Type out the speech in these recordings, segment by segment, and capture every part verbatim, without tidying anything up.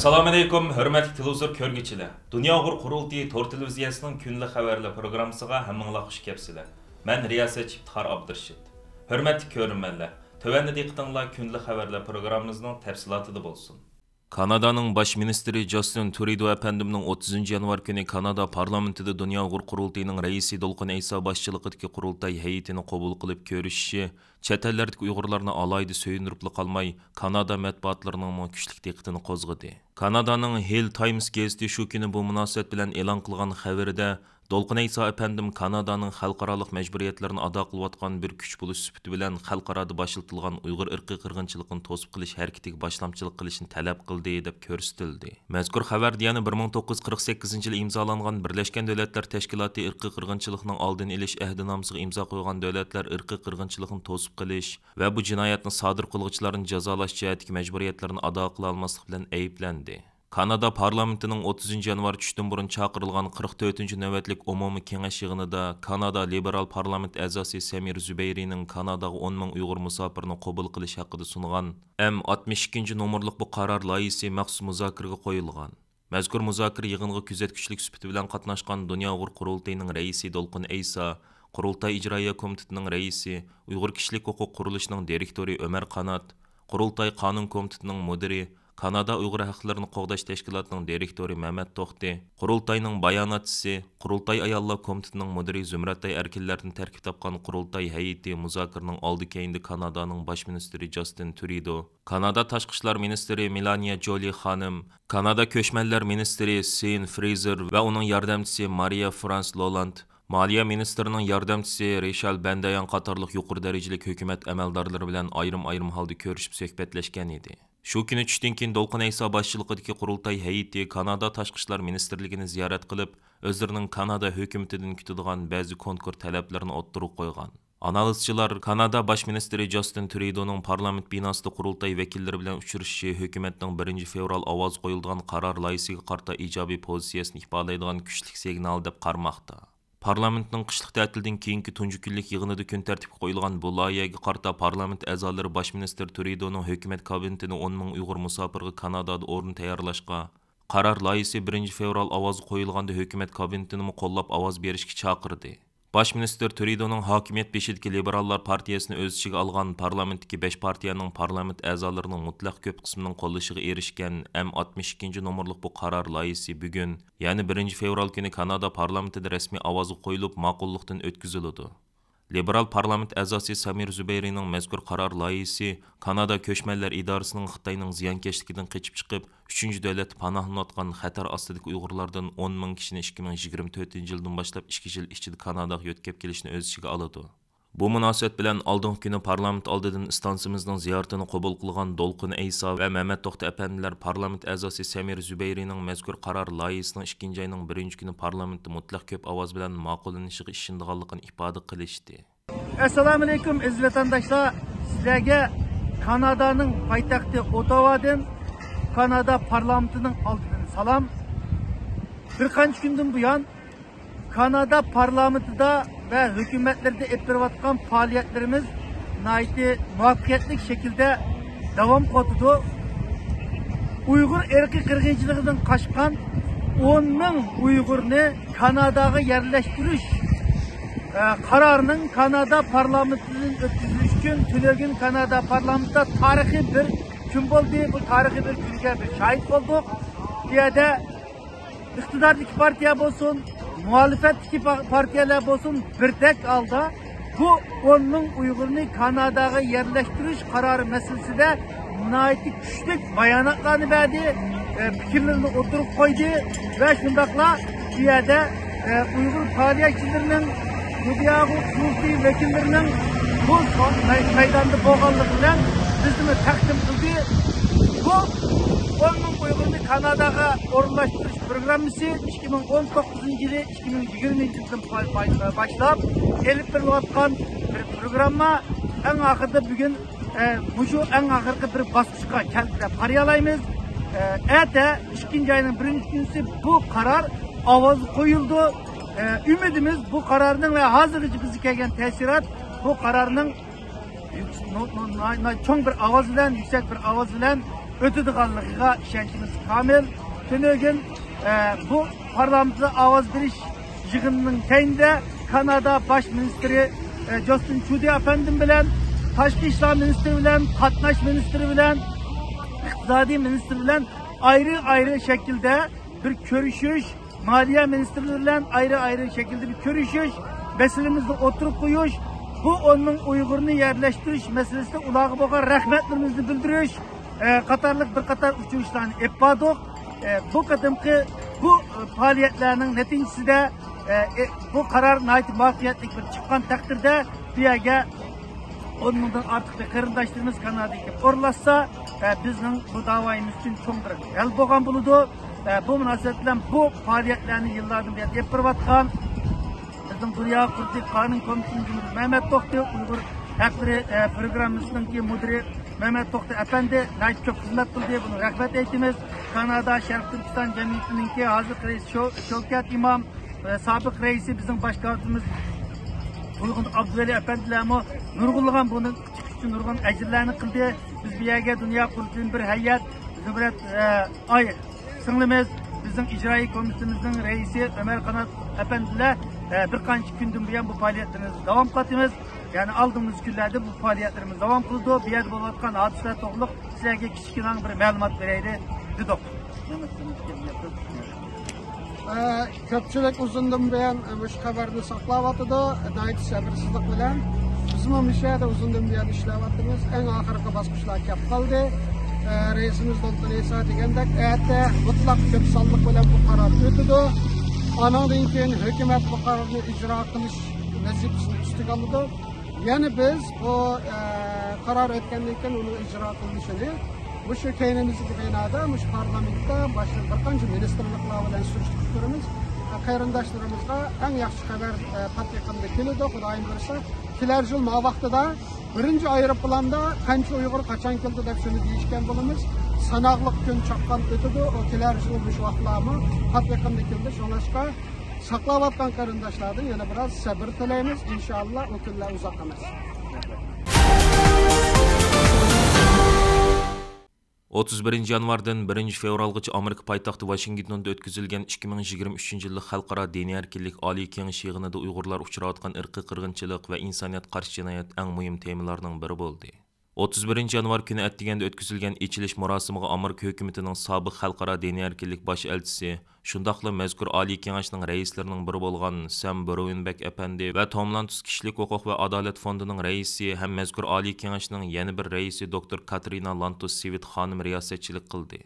ئەسسالامۇئەلەيكۇم، ھۆرمەتلىك تېلېۋىزور كۆرگۈچىلەر! دۇنيا ئۇيغۇر قۇرۇلتىيى تور تېلېۋىزىيەسىنىڭ كۈندىلىك خەۋەرلەر پروگراممىسىغا ھەممىڭلار خۇش كەپسىلەر. مەن رىياسەتچى ئىپتىخار ئابدۇرېشىت. ھۆرمەتلىك كۆرۈرمەنلەر، تۆۋەندە دىققىتىڭلار كۈندىلىك خەۋەرلەر پروگراممىمىزنىڭ تەپسىلاتىدا بولسۇن. كانادانىڭ باش مىنىستىرى جاستىن ترۇدو ئەپەندىمنىڭ ئوتتۇزىنچى يانۋار كۈنى كانادا پارلامېنتىدا دۇنيا ئۇيغۇر قۇرۇلتىيىنىڭ رەئىسى دولقۇن ئەيسا باشچىلىقىدىكى قۇرۇلتاي ھەيئىتىنى قوبۇل قىلىپ كۆرۈشۈشى چەت ئەللەردىكى ئۇيغۇرلارنى ئالاھىدە سۆيۈندۈرۈپلا قالماي، كانادا مەتبۇئاتلىرىنىڭمۇ كۈچلۈك دىققىتىنى قوزغىدى. كانادانىڭ ھىل تايمس گېزىتى شۇ كۈنى بۇ مۇناسىۋەت بىلەن ئېلان قىلغان خەۋىرىدە، دولقۇن ئەيسا ئەپەندىم كانادانىڭ خەلقئارالىق مەجبۇرىيەتلىرىنى ئادا قىلىۋاتقان بىر كۈچ بولۇش سۈپىتى بىلەن خەلقئارادا باشلىتىلغان ئۇيغۇر ئىرقىي قىرغىنچىلىقىنى توسۇپ قېلىش ھەرىكىتىگە باشلامچىلىق قىلىشنى تەلەپ قىلدى، دەپ كۆرسىتىلدى. مەزكۇر خەۋەردە يەنە بىر مىڭ توققۇز يۈز قىرىق سەككىزىنچى يىلى ئىمزالانغان بىرلەشكەن دۆلەتلەر تەشكىلاتى ئىرقىي قىرغىنچىلىقنىڭ ئالدىنى ئېلىش ئەھدىنامىسىغا ئىمزا قويغان دۆلەتلەر ئىرقىي قىرغىنچىلىقنى توسۇپ قېلىش ۋە بۇ جىنايەتنى سادىر قىلغۇچىلارنى جازالاش جەھەتتىكى مەجبۇرىيەتلىرىنى ئادا قىلالماسلىق بىلەن ئەيىبلەندى. كانادا پارلامېنتىنىڭ ئوتتۇزىنچى يانۋار چۈشتىن بۇرۇن چاقىرىلغان قىرىق تۆتىنچى نۆۋەتلىك ئومۇمىي كېڭەش يىغىنىدا كانادا لىبېرال پارلامېنت ئەزاسى سەمىر زۇبەيرىنىڭ كاناداغا ئون مىڭ ئۇيغۇر مۇساپىرنى قوبۇل قىلىش ھەققىدە سۇنغان ئەم ئاتمىش ئىككىنچى نومۇرلۇق بۇ قارار لايىھىسى مەخسۇس مۇزاكىرىگە قويۇلغان. مەزكۇر مۇزاكىرە يىغىنىغا كۆزەتكۈچىلىك سۈپىتى بىلەن قاتناشقان دۇنيا ئۇيغۇر قۇرۇلتىيىنىڭ رەئىسى دولقۇن ئەيسا، قۇرۇلتاي ئىجرائىيە كومىتېتىنىڭ رەئىسى، ئۇيغۇر كىشىلىك ھوقۇق قۇرۇلۇشىنىڭ دىرېكتورى ئۆمەر قانات، قۇرۇلتاي قانۇن كومىتېتىنىڭ مۇدىرى، كانادا ئۇيغۇر ھەقلىرىنى قوغداش تەشكىلاتىنىڭ دىرېكتورى مەمەت توختى، قۇرۇلتاينىڭ باياناتچىسى، قۇرۇلتاي ئاياللار كومىتېتىنىڭ مۇدىرى زۇمرەتئاي ئەركىنلەردىن تەركىب تاپقان قۇرۇلتاي ھەيئىتى مۇزاكىرىنىڭ ئالدى كەينىدە كانادانىڭ باش مىنىستىرى جاستىن ترۇدو، كانادا تاشقى ئىشلار مىنىستىرى مېلانىيە جولى خانىم، كانادا كۆچمەنلەر مىنىستىرى سېئىن فرېيزېر ۋە ئۇنىڭ ياردەمچىسى مارىيا فرانس لولاند، مالىيە مىنىستىرىنىڭ ياردەمچىسى رىشال بەندەيان قاتارلىق يۇقىرى دەرىجىلىك ھۆكۈمەت ئەمەلدارلىرى بىلەن ئايرىم-ئايرىم ھالدا كۆرۈشۈپ سۆھبەتلەشكەن ئىدى. شۇ كۈنى چۈشتىن كېيىن دولقۇن ئەيسا باشچىلىقىدىكى قۇرۇلتاي ھەيئىتى كانادا تاشقى ئىشلار مىنىستىرلىكىنى زىيارەت قىلىپ، ئۆزلىرىنىڭ كانادا ھۆكۈمىتىدىن كۈتىدىغان بەزى كونكرېت تەلەپلىرىنى ئوتتۇرىغا قويغان. ئانالىزچىلار كانادا باش مىنىستىرى جاستىن ترۇدونىڭ پارلامېنت بىناسىدا قۇرۇلتاي ۋەكىللىرى بىلەن ئۇچرىشىشى ھۆكۈمەتنىڭ بىرىنچى فېۋرال ئاۋازغا قويۇلىدىغان قارار لايىھىسىگە قارىتا ئىجابىي پوزىتسىيەسىنى ئىپادىلەيدىغان كۈچلۈك سىگنال دەپ قارىماقتا. پارلامېنتنىڭ قىشلىق تەتىلدىن كېيىنكى تۇنجى كۈنلۈك يىغىنىدا كۈن تەرتىپكە قويۇلغان بۇ لايىھەگە قارىتا پارلامېنت ئەزالىرى باش مىنىستىر ترۇدونىڭ ھۆكۈمەت كابىنېتىدا ئون مىڭ ئۇيغۇر مۇساپىرغا كانادادا ئورۇن تەييارلاشقا، قارار لايىھىسى بىرىنچى فېۋرال ئاۋازغا قويۇلغاندا ھۆكۈمەت كابىنېتىنىمۇ قوللاپ ئاۋاز بېرىشكە چاقىردى. باش مىنىستىر ترۇدونىڭ ھاكىمىيەت بېشىدىكى لىبېراللار پارتىيەسىنى ئۆز ئىچىگە ئالغان پارلامېنتتىكى بەش پارتىيەنىڭ پارلامېنت ئەزالىرىنىڭ مۇتلەق كۆپ قىسمىنىڭ قوللىشىغا ئېرىشكەن ئەم ئاتمىش ئىككىنچى نومۇرلۇق بۇ قارار لايىھىسى بۈگۈن، يەنى بىرىنچى فېۋرال كۈنى كانادا پارلامېنتىدا رەسمىي ئاۋازغا قويۇلۇپ، ماقۇللۇقتىن ئۆتكۈزۈلىدۇ. لىبېرال پارلامېنت ئەزاسى سەمىر زۇبەيرىنىڭ مەزكۇر قارار لايىھىسى كانادا كۆچمەنلەر ئىدارىسىنىڭ خىتاينىڭ زىيانكەشلىكىدىن قېچىپ چىقىپ، ئۈچىنچى دۆلەتتە پاناھلىنىۋاتقان خەتەر ئاستىدىكى ئۇيغۇرلاردىن ئون مىڭ كىشىنى ئىككى مىڭ يىگىرمە تۆتىنچى يىلدىن باشلاپ ئىككى يىل ئىچىدە كاناداغا يۆتكەپ كېلىشنى ئۆز ئىچىگە ئالىدۇ. بۇ مۇناسىۋەت بىلەن ئالدىنقى كۈنى پارلامېنت ئالدىدىن ئىستانسىمىزنىڭ زىيارىتىنى قوبۇل قىلغان دولقۇن ئەيسا ۋە مەمەت توختى ئەپەندىلەر پارلامېنت ئەزاسى سەمىر زۇبەيرىنىڭ مەزكۇر قارار لايىھىسىنىڭ ئىككىنچى ئاينىڭ بىرىنچى كۈنى پارلامېنتتا مۇتلەق كۆپ ئاۋاز بىلەن ماقۇللىنىشىغا ئىشىنىدىغانلىقىنى ئىپادە قىلىشتى. ئەسسالامۇئەلەيكۇم، ئەزىز ۋەتەنداشلار! سىلەرگە كانادانىڭ پايتەختى ئوتاۋادىن، كانادا پارلامېنتىنىڭ ئالدىدىن سالام. بىر قانچە كۈندىن بۇيان كانادا پارلامېنتىدا ۋە ھۆكۈمەتلىرىدە ئېلىپ بېرىۋاتقان پائالىيەتلىرىمىز ناھايىتى مۇۋەپپەقىيەتلىك شەكىلدە داۋام قىلىۋاتىدۇ. ئۇيغۇر ئىرقىي قىرغىنچىلىقىدىن قاچقان ئون مىڭ ئۇيغۇرنى كاناداغا يەرلەشتۈرۈش، ئە، قارارىنىڭ كانادا پارلامېنتىدىن ئۆتكۈزۈلۈشى ئۈچۈن تۈنۈگۈن كانادا پارلامېنتىدا تارىخىي بىر كۈن بولدى. بۇ تارىخىي بىر كۈنگە بىز شاھىت بولدۇق. بۇ يەردە ئىقتىداردىكى پارتىيە بولسۇن، مۇھالىپەتتىكى پا-، پارتىيەلەر بولسۇن، بىردەك ھالدا بۇ ئون مىڭ ئۇيغۇرنى كاناداغا يەرلەشتۈرۈش قارارى مەسىلىسىدە ناھايىتى كۈچلۈك باياناتلارنى بەردى، ئە، پىكىرلىرىنى ئوتتۇرىغا قويدى ۋە شۇنداقلا بۇ يەردە، ئە، ئۇيغۇر پائالىيەتچىلىرىنىڭ، بۇ دىيارغۇ خۇسۇسىي ۋەكىللىرىنىڭ بۇ مەي-، مەيداندا بولغانلىقى بىلەن بىزنى تەقدىم قىلدى. بۇ ئون مىڭ ئۇيغۇرنى كاناداغا ئورۇنلاشتۇرۇش پروگراممىسى ئىككى مىڭ ئون توققۇزىنچى يىلى ئىككى مىڭ يىگىرمىنچى يىلدىن باي-، باي-، باشلاپ ئېلىپ بېرىلىۋاتقان بىر پروگرامما. ئەڭ ئاخىرىدا بۈگۈن، ئە، مۇشۇ ئەڭ ئاخىرقى بىر باسقۇچقا كەلدى دەپ قارىيالايمىز. ئە، ئەتە ئىككىنچى ئاينىڭ بىرىنچى كۈنىسى بۇ قارار ئاۋازغا قويۇلىدۇ. ئە، ئۈمىدىمىز بۇ قارارنىڭ ۋە ھازىرغىچە بىزگە كەلگەن تەسىرات بۇ قارارنىڭ يۈك-، نو-، نو-، ناي-، ناي-، چوڭ بىر ئاۋاز بىلەن، يۈكسەك بىر ئاۋاز بىلەن ئۆتىدىغانلىقىغا ئىشەنچىمىز كامىل. تۈنۈگۈن، ئە، بۇ پارلامېنتتا ئاۋاز بېرىش يىغىنىنىڭ كەينىدە كانادا باش مىنىستىرى، ئە، جاستىن ترۇدو ئەپەندىم بىلەن، تاشقى ئىشلار مىنىستىرى بىلەن، قاتناش مىنىستىرى بىلەن، ئىقتىسادىي مىنىستىرى بىلەن ئايرى-ئايرى شەكىلدە بىر كۆرۈشۈش، مالىيە مىنىستىرلىرى بىلەن ئايرى-ئايرى شەكىلدە بىر كۆرۈشۈش، مەسىلىمىزنى ئوتتۇرىغا قويۇش، بۇ ئون مىڭ ئۇيغۇرنى يەرلەشتۈرۈش مەسىلىسىدە ئۇلارغا بولغان رەھمەتلىرىمىزنى بىلدۈرۈش، ئە، قاتارلىق بىر قاتار ئۇچرىشىشلارنى ئېلىپ باردۇق. ئە، بۇ قېتىمقى بۇ، ئە، پائالىيەتلەرنىڭ نەتىجىسىدە، ئە، ئە، بۇ قارار ناھايىتى مۇۋەپپەقىيەتلىك بىر چىققان تەقدىردە، بۇ يەرگە ئون مىڭدىن ئارتۇق بىر قېرىنداشلىرىمىز كانادىغا كېلىپ ئورۇنلاشسا، ئە، بىزنىڭ بۇ داۋايىمىز ئۈچۈن چوڭ بىر ھەل بولغان بولىدۇ. ئە، بۇ مۇناسىۋەت بىلەن بۇ پائالىيەتلەرنى يىللاردىن بۇيان ئېلىپ بېرىۋاتقان بىزنىڭ دۇنيا قۇرۇلتىيى قانۇن كومىتېتىنىڭ مۇدىرى مەمەت توختى، ئۇيغۇر ھەقلىرى، ئە، پروگراممىسىنىڭكى مۇدىرى مەمەت توختى ئەپەندى ناھايىتى كۆپ خىزمەت قىلدى، بۇنىڭغا رەھمەت ئېيتىمىز. كانادا شەرقىي تۈركىستان جەمئىيىتىنىڭكى ھازىرقى رەئىسى شو-، شەۋكەت ئىمام، ئە، سابىق رەئىسى بىزنىڭ باش كاتىپىمىز تۇيغۇن ئابدۇۋەلى ئەپەندىلەرمۇ نۇرغۇنلىغان بۇنىڭ ئۈچۈن نۇرغۇن ئەجىرلەرنى قىلدى. بىز بۇ يەرگە دۇنيا قۇرۇلتىيىدىن بىر ھەيئەت، بىزنىڭ بىر، ئە، ئاي سىڭلىمىز، بىزنىڭ ئىجرائىي كومىتېتىمىزنىڭ رەئىسى ئۆمەر قانات ئەپەندىلەر، ئە، بىر قانچە كۈندىن بۇيان بۇ پائالىيەتلىرىمىزنى داۋام قىلىۋاتىمىز. يەنى ئالدىمىزدىكى كۈنلەردە بۇ پائالىيەتلىرىمىز داۋام قىلىدۇ. بۇ يەردە بولۇۋاتقان ھادىسىلەر توغرۇلۇق سىلەرگە كىچىككىنە بىر مەلۇمات بېرەيلى دېدۇق. ئە، كۆپچىلىك ئۇزۇندىن بۇيان مۇشۇ خەۋەرنى ساقلاۋاتىدۇ، ناھايىتى سەۋرسىزلىق بىلەن. بىزمۇ مۇشۇ يەردە ئۇزۇندىن بۇيان ئىشلەۋاتىمىز. ئەڭ ئاخىرقى باسقۇچلار كەپ قالدى. ئە، رەئىسىمىز دولقۇن ئەيسا دېگەندەك، ئەتە مۇتلەق كۆپ سانلىق بىلەن بۇ قارار ئۆتىدۇ. ئانىڭدىن كېيىن ھۆكۈمەت بۇ قارارنى ئىجرا قىلىش ۋەزىپىسىنى ئۈستىگە ئالىدۇ. يەنى بىز بۇ، ئە، قارار ئۆتكەندىن كېيىن ئۇنىڭ ئىجرا قىلىنىشىنى مۇشۇ كەينىمىزدىكى بىنادا، مۇشۇ پارلامېنتتا باشلىق بىر قانچە مىنىستىرلىقلار بىلەن سۈرۈشتۈرۈپ تۇرىمىز. قېرىنداشلىرىمىزغا ئەڭ ياخشى خەۋەر، ئە، پات يېقىندا كېلىدۇ، خۇدايىم بۇيرۇسا. كېلەر يىل ما ۋاقتىدا بىرىنچى ئايروپىلاندا قانچە ئۇيغۇر قاچان كېلىدۇ دەپ شۇنى دېيىشكەن بولىمىز. ساناقلىق كۈن چاققان ئۆتىدۇ، ئۇ كېلەر يىل مۇشۇ ۋاقىتلارمۇ پات يېقىندا كېلىدۇ. شۇڭلاشقا ساقلاۋاتقان قېرىنداشلاردىن يەنە بىراز سەبىر تىلەيمىز. ئىنشائاللا، ئۇ كۈنلەر ئۇزاق ئەمەس. ئوتتۇز بىرىنچى يانۋاردىن بىرىنچى فېۋرالغىچە ئامېرىكا پايتەختى ۋاشىنگتوندا ئۆتكۈزۈلگەن ئىككى مىڭ يىگىرمە ئۈچىنچى يىللىق خەلقئارا دىنىي ئەركىنلىك ئالىي كېڭىشى يىغىنىدا ئۇيغۇرلار ئۇچراۋاتقان ئىرقىي قىرغىنچىلىق ۋە ئىنسانىيەت قارشى جىنايەت ئەڭ مۇھىم تېمىلارنىڭ بىرى بولدى. ئوتتۇز بىرىنچى يانۋار كۈنى ئەتىگەندە ئۆتكۈزۈلگەن ئېچىلىش مۇراسىمىغا ئامېرىكا ھۆكۈمىتىنىڭ سابىق خەلقئارا دىنىي ئەركىنلىك باش ئەلچىسى، شۇنداقلا مەزكۇر ئالىي كېڭەشنىڭ رەئىسلىرىنىڭ بىرى بولغان سەم بروۋېنبەك ئەپەندى ۋە توم لانتۇس كىشىلىك ھوقۇق ۋە ئادالەت فوندىنىڭ رەئىسى ھەم مەزكۇر ئالىي كېڭەشنىڭ يەنە بىر رەئىسى دوكتور كاترىنا لانتۇس سىۋىت خانىم رىياسەتچىلىك قىلدى.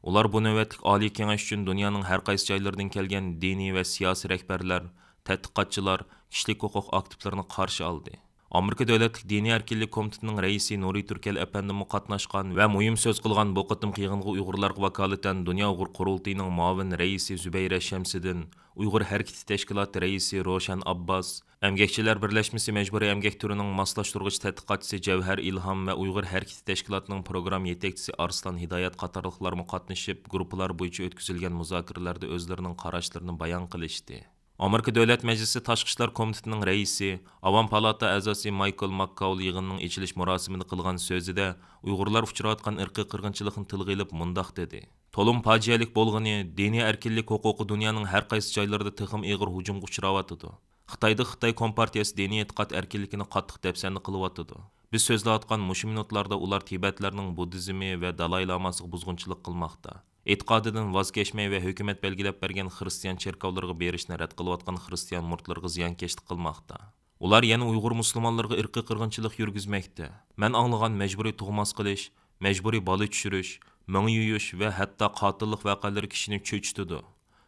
ئۇلار بۇ نۆۋەتلىك ئالىي كېڭەش ئۈچۈن دۇنيانىڭ ھەر قايسى جايلىرىدىن كەلگەن دىنىي ۋە سىياسىي رەھبەرلەر، تەتقىقاتچىلار، كىشىلىك ھوقۇق ئاكتىپلىرىنى قارشى ئالدى. ئامېرىكا دۆلەتلىك دىنىي ئەركىنلىك كومىتېتىنىڭ رەئىسى نۇرى تۈركەل ئەپەندىمۇ قاتناشقان ۋە مۇھىم سۆز قىلغان بۇ قېتىمقى يىغىنغا ئۇيغۇرلارغا ۋاكالىتەن دۇنيا ئۇيغۇر قۇرۇلتىيىنىڭ مۇئاۋىن رەئىسى زۇبەيرە شەمسىدىن، ئۇيغۇر ھەرىكىتى تەشكىلاتى رەئىسى روشەن ئابباس، ئەمگەكچىلەر بىرلەشمىسى مەجبۇرىي ئەمگەك تۈرىنىڭ ماسلاشتۇرغۇچى تەتقىقاتچىسى جەۋھەر ئىلھام ۋە ئۇيغۇر ھەرىكىتى تەشكىلاتىنىڭ پروگرامما يېتەكچىسى ئارسلان ھىدايەت قاتارلىقلارمۇ قاتنىشىپ، گۇرۇپپىلار بويىچە ئۆتكۈزۈلگەن مۇزاكىرىلەردە ئۆزلىرىنىڭ قاراشلىرىنى بايان قىلىشتى. ئامېرىكا دۆلەت مەجلىسى تاشقى ئىشلار كومىتېتىنىڭ رەئىسى، ئاۋام پالاتا ئەزاسى مايكل ماككاول يىغىننىڭ ئېچىلىش مۇراسىمىدا قىلغان سۆزىدە ئۇيغۇرلار ئۇچراۋاتقان ئىرقىي قىرغىنچىلىقنى تىلغا ئېلىپ مۇنداق دېدى: تولىمۇ پاجىئەلىك بولغىنى، دىنىي ئەركىنلىك ھوقۇقى دۇنيانىڭ ھەر قايسى جايلىرىدا تېخىمۇ ئېغىر ھۇجۇمغا ئۇچراۋاتىدۇ. خىتايدا خىتاي كومپارتىيەسى دىنىي ئېتىقاد ئەركىنلىكىنى قاتتىق دەپسەندە قىلىۋاتىدۇ. بىز سۆزلەۋاتقان مۇشۇ مىنۇتلاردا ئۇلار تىبەتلەرنىڭ بۇددىزمى ۋە دالاي لاماسىغا بۇزغۇنچىلىق قىلماقتا. ئېتىقادىدىن ۋاز كەچمەي ۋە ھۆكۈمەت بەلگىلەپ بەرگەن خىرىستىيان چېركاۋلىرىغا بېرىشنى رەت قىلىۋاتقان خىرىستىيان مۇرىتلىرىغا زىيانكەشلىك قىلماقتا. ئۇلار يەنە ئۇيغۇر مۇسۇلمانلىرىغا ئىرقىي قىرغىنچىلىق يۈرگۈزمەكتە. مەن ئاڭلىغان مەجبۇرىي تۇغماس قىلىش، مەجبۇرىي بالا چۈشۈرۈش، مېڭە يۇيۇش ۋە ھەتتا قاتىللىق ۋەقەلىرى كىشىنى چۆچۈتىدۇ.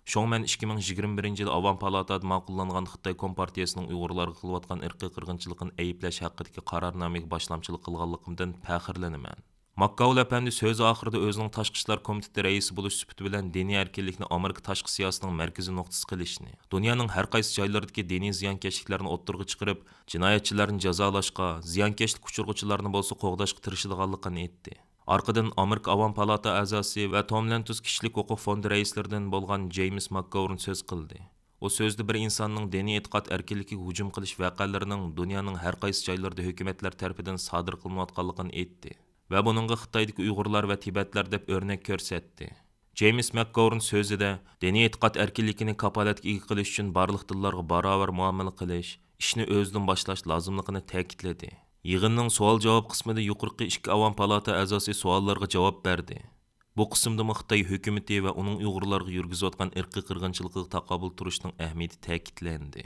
شۇڭا مەن ئىككى مىڭ يىگىرمە بىرىنچى يىلى ئاۋام پالاتادا ماقۇللانغان خىتاي كومپارتىيەسىنىڭ ئۇيغۇرلارغا قىلىۋاتقان ئىرقىي قىرغىنچىلىقىنى ئەيىبلەش ھەققىدىكى قارارنامىگە باشلامچىلىق قىلغانلىقىمدىن پەخىرلىنىمەن. ماككاۋل ئەپەندى سۆزى ئاخىرىدا ئۆزىنىڭ تاشقى ئىشلار كومىتېتى رەئىسى بولۇش سۈپىتى بىلەن دىنىي ئەركىنلىكنى ئامېرىكا تاشقى سىياسىتىنىڭ مەركىزىي نۇقتىسى قىلىشنى، دۇنيانىڭ ھەر قايسى جايلىرىدىكى دىنىي زىيانكەشلىكلەرنى ئوتتۇرىغا چىقىرىپ، جىنايەتچىلەرنى جازالاشقا، زىيانكەشلىك ئۇچرىغۇچىلارنى بولسا قوغداشقا تىرىشىدىغانلىقىنى ئېيتتى. ئارقىدىن ئامېرىكا ئاۋام پالاتا ئەزاسى ۋە توم لەنتۇس كىشىلىك ھوقۇق فوندى رەئىسلىرىدىن بولغان جېيمىس ماكگوۋېرن سۆز قىلدى. ئۇ سۆزىدە بىر ئىنساننىڭ دىنىي ئېتىقاد ئەركىنلىكىگە ھۇجۇم قىلىش ۋەقەلىرىنىڭ دۇنيانىڭ ھەر قايسى جايلىرىدا ھۆكۈمەتلەر تەرىپىدىن سادىر قىلىنىۋاتقانلىقىنى ئېيتتى. ۋە بۇنىڭغا خىتايدىكى ئۇيغۇرلار ۋە تىبەتلەر دەپ ئۆرنەك كۆرسەتتى. جېيمىس مەكگورن سۆزىدە دىنىي ئېتىقاد ئەركىنلىكىنى كاپالەتكە ئىگە قىلىش ئۈچۈن بارلىق دىنلارغا باراۋەر مۇئامىلە قىلىش، ئىشنى ئۆزىدىن باشلاش لازىملىقىنى تەكىتلىدى. يىغىننىڭ سوئال-جاۋاب قىسمىدا يۇقىرىقى ئىككى ئاۋام پالاتا ئەزاسى سوئاللارغا جاۋاب بەردى. بۇ قىسىمدىمۇ خىتاي ھۆكۈمىتى ۋە ئۇنىڭ ئۇيغۇرلارغا يۈرگۈزۈۋاتقان ئىرقىي قىرغىنچىلىقىغا تاقابىل تۇرۇشنىڭ ئەھمىيىتى تەكىتلەندى.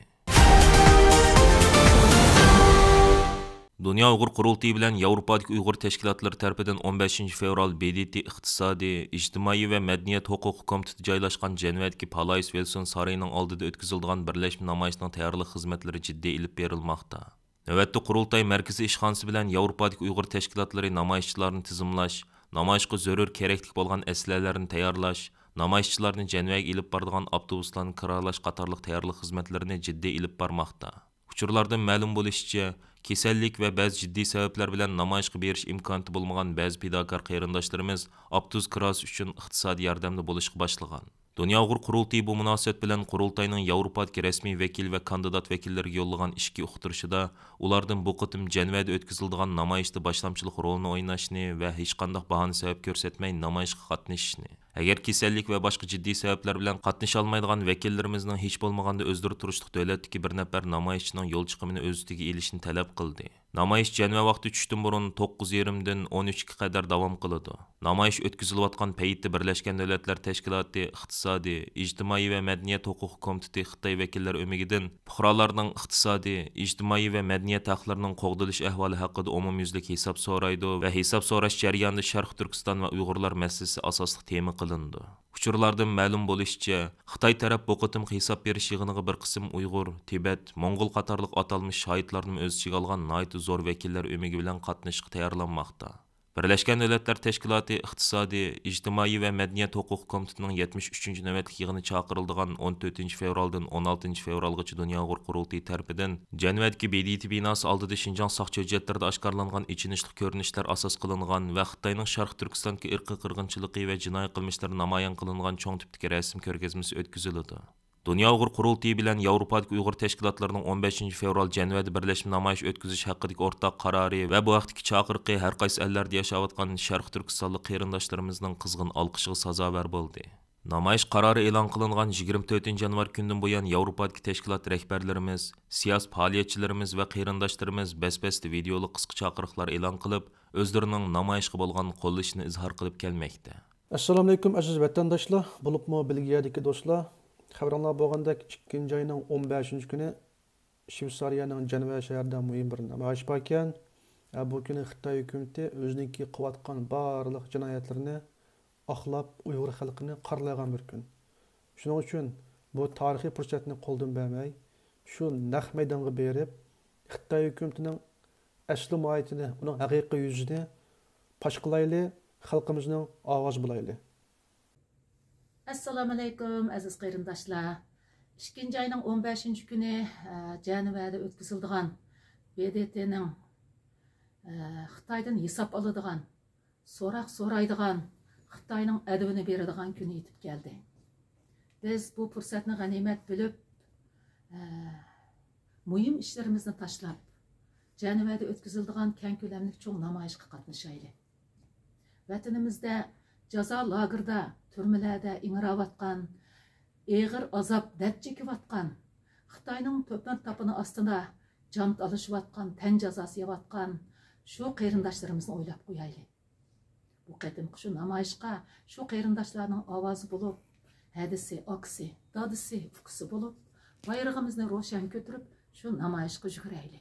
دۇنيا ئۇيغۇر قۇرۇلتىيى بىلەن ياۋروپادىكى ئۇيغۇر تەشكىلاتلىرى تەرىپىدىن ئون بەشىنچى فېۋرال ب د ت ئىقتىسادىي، ئىجتىمائىي ۋە مەدەنىيەت ھوقۇقى كومىتېتى جايلاشقان جەنۋەدىكى پالايس ۋىلسون سارىيىنىڭ ئالدىدا ئۆتكۈزۈلىدىغان بىرلەشمە نامايىشنىڭ تەييارلىق خىزمەتلىرى جىددىي ئېلىپ بېرىلماقتا. نۆۋەتتە قۇرۇلتاي مەركىزىي ئىشخانىسى بىلەن ياۋروپادىكى ئۇيغۇر تەشكىلاتلىرى نامايىشچىلارنى تىزىملاش، نامايىشقا زۆرۈر كېرەكلىك بولغان ئەسلىھەلەرنى تەييارلاش، نامايىشچىلارنى جەنۋەگە ئېلىپ بارىدىغان ئاپتوبۇسلارنى كىرارلاش قاتارلىق تەييارلىق خىزمەتلىرىنى جىددىي ئېلىپ بارماقتا. ئۇچۇرلاردىن مەلۇم بولۇشىچە، كېسەللىك ۋە بەزى جىددىي سەۋەبلەر بىلەن نامايىشقا بېرىش ئىمكانىيىتى بولمىغان بەزى پىداكار قېرىنداشلىرىمىز ئاپتوبۇس كىراسى ئۈچۈن ئىقتىسادىي ياردەمدە بولۇشقا باشلىغان. دۇنيا ئۇيغۇر قۇرۇلتىيى بۇ مۇناسىۋەت بىلەن قۇرۇلتاينىڭ ياۋروپادىكى رەسمىي ۋەكىل ۋە كاندىدات ۋەكىللىرىگە يوللىغان ئىچكى ئۇقتۇرۇشىدا ئۇلاردىن بۇ قېتىم جەنۋەدە ئۆتكۈزۈلىدىغان نامايىشتا باشلامچىلىق رولىنى ئويناشنى ۋە ھېچقانداق باھانە سەۋەب كۆرسەتمەي نامايىشقا قاتنىشىشنى، ئەگەر كېسەللىك ۋە باشقا جىددىي سەۋەبلەر بىلەن قاتنىشالمايدىغان ۋەكىللىرىمىزنىڭ ھېچ بولمىغاندا ئۆزلىرى تۇرۇشلۇق دۆلەتتىكى بىر نەپەر نامايىشچىنىڭ يول چىقىمىنى ئۆز ئۈستىگە ئېلىشىنى تەلەپ قىلدى. نامايىش جەنۋە ۋاقتى چۈشتىن بۇرۇن توققۇز يېرىمدىن ئون ئۈچكە قەدەر داۋام قىلىدۇ. نامايىش ئۆتكۈزۈلۈۋاتقان پەيتتە بىرلەشكەن دۆلەتلەر تەشكىلاتى ئىقتىسادىي، ئىجتىمائىي ۋە مەدەنىيەت ھوقۇقى كومىتېتى خىتاي ۋەكىللەر ئۆمىكىدىن پۇقرالارنىڭ ئىقتىسادىي، ئىجتىمائىي ۋە مەدەنىيەت ھەقلىرىنىڭ قوغدىلىش ئەھۋالى ھەققىدە ئومۇميۈزلۈك ھېساب سورايدۇ ۋە ھېساب سوراش جەريانىدا شەرقىي تۈركىستان ۋە ئۇيغۇرلار مەسىلىسى ئاساسلىق تېما قىلىنىدۇ. ئۇچۇرلاردىن مەلۇم بولۇشىچە، خىتاي تەرەپ بۇ قېتىمقى ھېساب بېرىش يىغىنىغا بىر قىسىم ئۇيغۇر، تىبەت، موڭغۇل قاتارلىق ئاتالمىش شاھىتلارنىمۇ ئۆز ئىچىگە ئالغان ناھايىتى زور ۋەكىللەر ئۆمىكى بىلەن قاتنىشىشقا تەييارلانماقتا. بىرلەشكەن دۆلەتلەر تەشكىلاتى ئىقتىسادىي، ئىجتىمائىي ۋە مەدەنىيەت ھوقۇقى كومىتېتىنىڭ يەتمىش ئۈچىنچى نۆۋەتلىك يىغىنى چاقىرىلىدىغان ئون تۆتىنچى فېۋرالدىن ئون ئالتىنچى فېۋرالغىچە دۇنيا ئۇيغۇر قۇرۇلتىيى تەرىپىدىن جەنۋەدىكى ب د ت بىناسى ئالدىدا شىنجاڭ ساقچى ھۆججەتلىرىدە ئاشكارىلانغان ئېچىنىشلىق كۆرۈنۈشلەر ئاساس قىلىنغان ۋە خىتاينىڭ شەرقىي تۈركىستاندىكى ئىرقىي قىرغىنچىلىقى ۋە جىنايى قىلمىشلىرى نامايان قىلىنغان چوڭ تىپتىكى رەسىم كۆرگەزمىسى ئۆتكۈزۈلىدۇ. دۇنيا ئۇيغۇر قۇرۇلتىيى بىلەن ياۋروپادىكى ئۇيغۇر تەشكىلاتلىرىنىڭ ئون بەشىنچى فېۋرال جەنۋەدە بىرلەشمە نامايىش ئۆتكۈزۈش ھەققىدىكى ئورتاق قارارى ۋە بۇ ھەقتىكى چاقىرىقى ھەر قايسى ئەللەردە ياشاۋاتقان شەرقىي تۈركىستانلىق قېرىنداشلىرىمىزنىڭ قىزغىن ئالقىشىغا سازاۋەر بولدى. نامايىش قارارى ئېلان قىلىنغان يىگىرمە تۆتىنچى يانۋار كۈنىدىن بۇيان، ياۋروپادىكى تەشكىلات رەھبەرلىرىمىز، سىياسىي پائالىيەتچىلىرىمىز ۋە قېرىنداشلىرىمىز بەس-بەستە ۋىدېئولۇق قىسقا چاقىرىقلار ئېلان قىلىپ، ئۆزلىرىنىڭ نامايىشقا بولغان قوللىشىنى ئىزھار قىلىپ كەلمەكتە. ئەسسالامۇئەلەيكۇم، ئەزىز ۋەتەنداشلار، بولۇپمۇ بېلگىيەدىكى دوستلار. خەۋىرىڭلار بولغاندەك، ئىككىنچى ئاينىڭ ئون بەشىنچى كۈنى شۋېتسارىيەنىڭ جەنۋە شەھىرىدە مۇھىم بىر نامايىش باركەن. ھە، بۇ كۈنى خىتاي ھۆكۈمىتى ئۆزىنىڭكى قىلىۋاتقان بارلىق جىنايەتلىرىنى ئاقلاپ، ئۇيغۇر خەلقىنى قارىلايدىغان بىر كۈن. شۇنىڭ ئۈچۈن بۇ تارىخىي پۇرسەتنى قولدىن بەرمەي، شۇ نەق مەيدانغا بېرىپ، خىتاي ھۆكۈمىتىنىڭ ئەسلى ماھىيىتىنى، ئۇنىڭ ھەقىقىي يۈزىنى پاش قىلايلى، خەلقىمىزنىڭ ئاۋازى بولايلى. ئەسسالامۇئەلەيكۇم، ئەزىز قېرىنداشلار. ئىككىنچى ئاينىڭ ئون بەشىنچى كۈنى، ئە، جەنۋەدە ئۆتكۈزۈلىدىغان ب د ت نىڭ، ئە، خىتايدىن ھېساب ئالىدىغان، سوراق سورايدىغان، خىتاينىڭ ئەدىپىنى بېرىدىغان كۈنى يېتىپ كەلدى. بىز بۇ پۇرسەتنى غەنىيمەت بىلىپ، ئە، مۇھىم ئىشلىرىمىزنى تاشلاپ، جەنۋەدە ئۆتكۈزۈلىدىغان كەڭ كۆلەملىك چوڭ نامايىشقا قاتنىشايلى. ۋەتىنىمىزدە جازا لاگېردا، تۈرمىلەردە ئىڭراۋاتقان، ئېغىر ئازاب، دەرد چېكىۋاتقان، خىتاينىڭ تۆمۈر تاپىنى ئاستىدا جان تالىشىۋاتقان، تەن جازاسى يەۋاتقان شۇ قېرىنداشلىرىمىزنى ئويلاپ قويايلى. بۇ قېتىمقى شۇ نامايىشقا شۇ قېرىنداشلارنىڭ ئاۋازى بولۇپ، ھەدىسى، ئاكىسى، دادىسى، ئۇكىسى بولۇپ، بايرىقىمىزنى روشەن كۆتۈرۈپ، شۇ نامايىشقا يۈگۈرەيلى.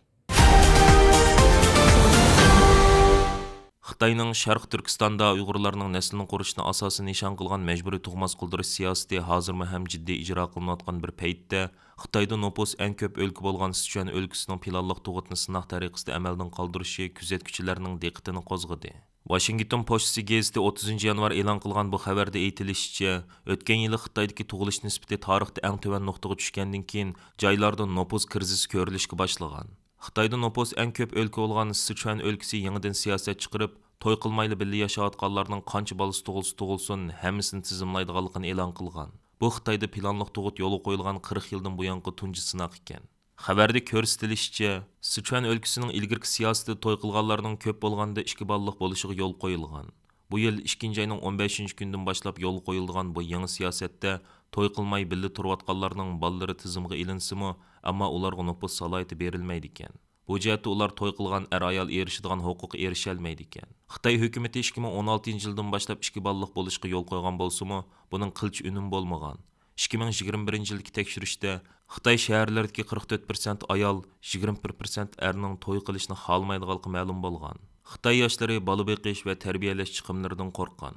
خىتاينىڭ شەرقىي تۈركىستاندا ئۇيغۇرلارنىڭ نەسلىنى قۇرۇشنى ئاساسىي نىشان قىلغان مەجبۇرىي تۇغماس قىلدۇرۇش سىياسىتى ھازىرمۇ ھەم جىددىي ئىجرا قىلىنىۋاتقان بىر پەيتتە، خىتايدا نوپۇس ئەڭ كۆپ ئۆلكە بولغان سىچۈەن ئۆلكىسىنىڭ پىلانلىق تۇغۇتنى سىناق تەرىقىسىدە ئەمەلدىن قالدۇرۇشى كۆزەتكۈچىلەرنىڭ دىققىتىنى قوزغىدى. ۋاشىنگتون پوچتىسى گېزىتى ئوتتۇزىنچى يانۋار ئېلان قىلغان بۇ خەۋەردە ئېيتىلىشىچە، ئۆتكەن يىلى خىتايدىكى تۇغۇلۇش نىسبىتى تارىختا ئەڭ تۆۋەن نۇقتىغا چۈشكەندىن كېيىن، جايلاردا نوپۇس كىرىزىسى كۆرۈلۈشكە باشلىغان. خىتايدا نوپۇس ئەڭ كۆپ ئۆلكە بولغان سىچۈەن ئۆلكىسى يېڭىدىن سىياسەت چىقىرىپ، توي قىلمايلا بىللە ياشاۋاتقانلارنىڭ قانچە بالىسى تۇغۇلسا تۇغۇلسۇن، ھەممىسىنى تىزىملايدىغانلىقىنى ئېلان قىلغان. بۇ خىتايدا پىلانلىق تۇغۇت يولغا قويۇلغان قىرىق يىلدىن بۇيانقى تۇنجى سىناق ئىكەن. خەۋەردە كۆرسىتىلىشىچە، سىچۈەن ئۆلكىسىنىڭ ئىلگىرىكى سىياسىتىدە توي قىلغانلارنىڭ كۆپ بولغاندا ئىككى بالىلىق بولۇشىغا يول قويۇلغان. بۇ يىل ئىككىنچى ئاينىڭ ئون بەشىنچى كۈنىدىن باشلاپ يولغا قويۇلىدىغان بۇ يېڭى سىياسەتتە توي قىلماي بىللە تۇرۇۋاتقانلارنىڭ بالىلىرى تىزىمغا ئېلىنسىمۇ، ئەمما ئۇلارغا نوپۇس سالاھىيىتى بېرىلمەيدىكەن. بۇ جەھەتتە ئۇلار توي قىلغان ئەر-ئايال ئېرىشىدىغان ھوقۇققا ئېرىشەلمەيدىكەن. خىتاي ھۆكۈمىتى ئىككى مىڭ ئون ئالتىنچى يىلدىن باشلاپ ئىككى بالىلىق بولۇشقا يول قويغان بولسىمۇ، بۇنىڭ قىلچە ئۈنۈمى بولمىغان. ئىككى مىڭ يىگىرمە بىرىنچى يىلدىكى تەكشۈرۈشتە خىتاي شەھەرلىرىدىكى قىرىق تۆت پىرسەنت ئايال، يىگىرمە بىر پىرسەنت ئەرنىڭ توي قىلىشنى خالىمايدىغانلىقى مەلۇم بولغان. خىتاي ياشلىرى بالا بېقىش ۋە تەربىيەلەش چىقىملىرىدىن قورققان.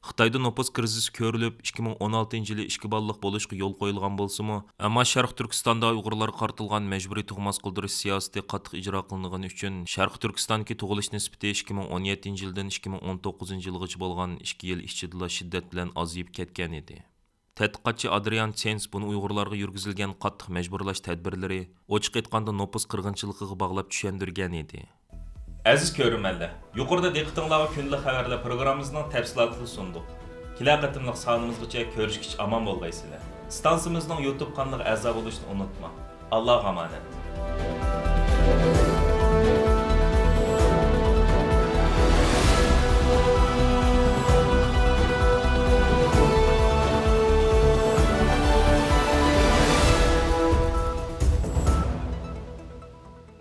خىتايدا نوپۇس كىرىزىسى كۆرۈلۈپ، ئىككى مىڭ ئون ئالتىنچى يىلى ئىككى بالىلىق بولۇشقا يول قويۇلغان بولسىمۇ، ئەمما شەرقىي تۈركىستاندا ئۇيغۇرلارغا قارىتىلغان مەجبۇرىي تۇغماس قالدۇرۇش سىياسىتى قاتتىق ئىجرا قىلىنغىنى ئۈچۈن، شەرقىي تۈركىستاندىكى تۇغۇلۇش نىسبىتى ئىككى مىڭ ئون يەتتىنچى يىلدىن ئىككى مىڭ ئون توققۇزىنچى يىلغىچە بولغان ئىككى يىل ئىچىدىلا شىددەت بىلەن ئازىيىپ كەتكەن ئىدى. تەتقىقاتچى ئادرىيان سېنس بۇنى ئۇيغۇرلارغا يۈرگۈزۈلگەن قاتتىق مەجبۇرلاش تەدبىرلىرى، ئوچۇق ئېيتقاندا، نوپۇس قىرغىنچىلىقىغا باغلاپ چۈشەندۈرگەن ئىدى. ئەزىز كۆرۈرمەنلەر، يۇقىرىدا دىققىتىڭلارغا كۈندىلىك خەۋەرلەر پروگراممىمىزنىڭ تەپسىلاتىنى سۇندۇق. كېلەر قېتىملىق سانىمىزغىچە كۆرۈشكىچە ئامان بولغايسىلەر. ئىستانسىمىزنىڭ يۇتۇب قانىلىغا ئەزا بولۇشنى ئۇنتۇماڭ. ئاللاغا ئامانەت.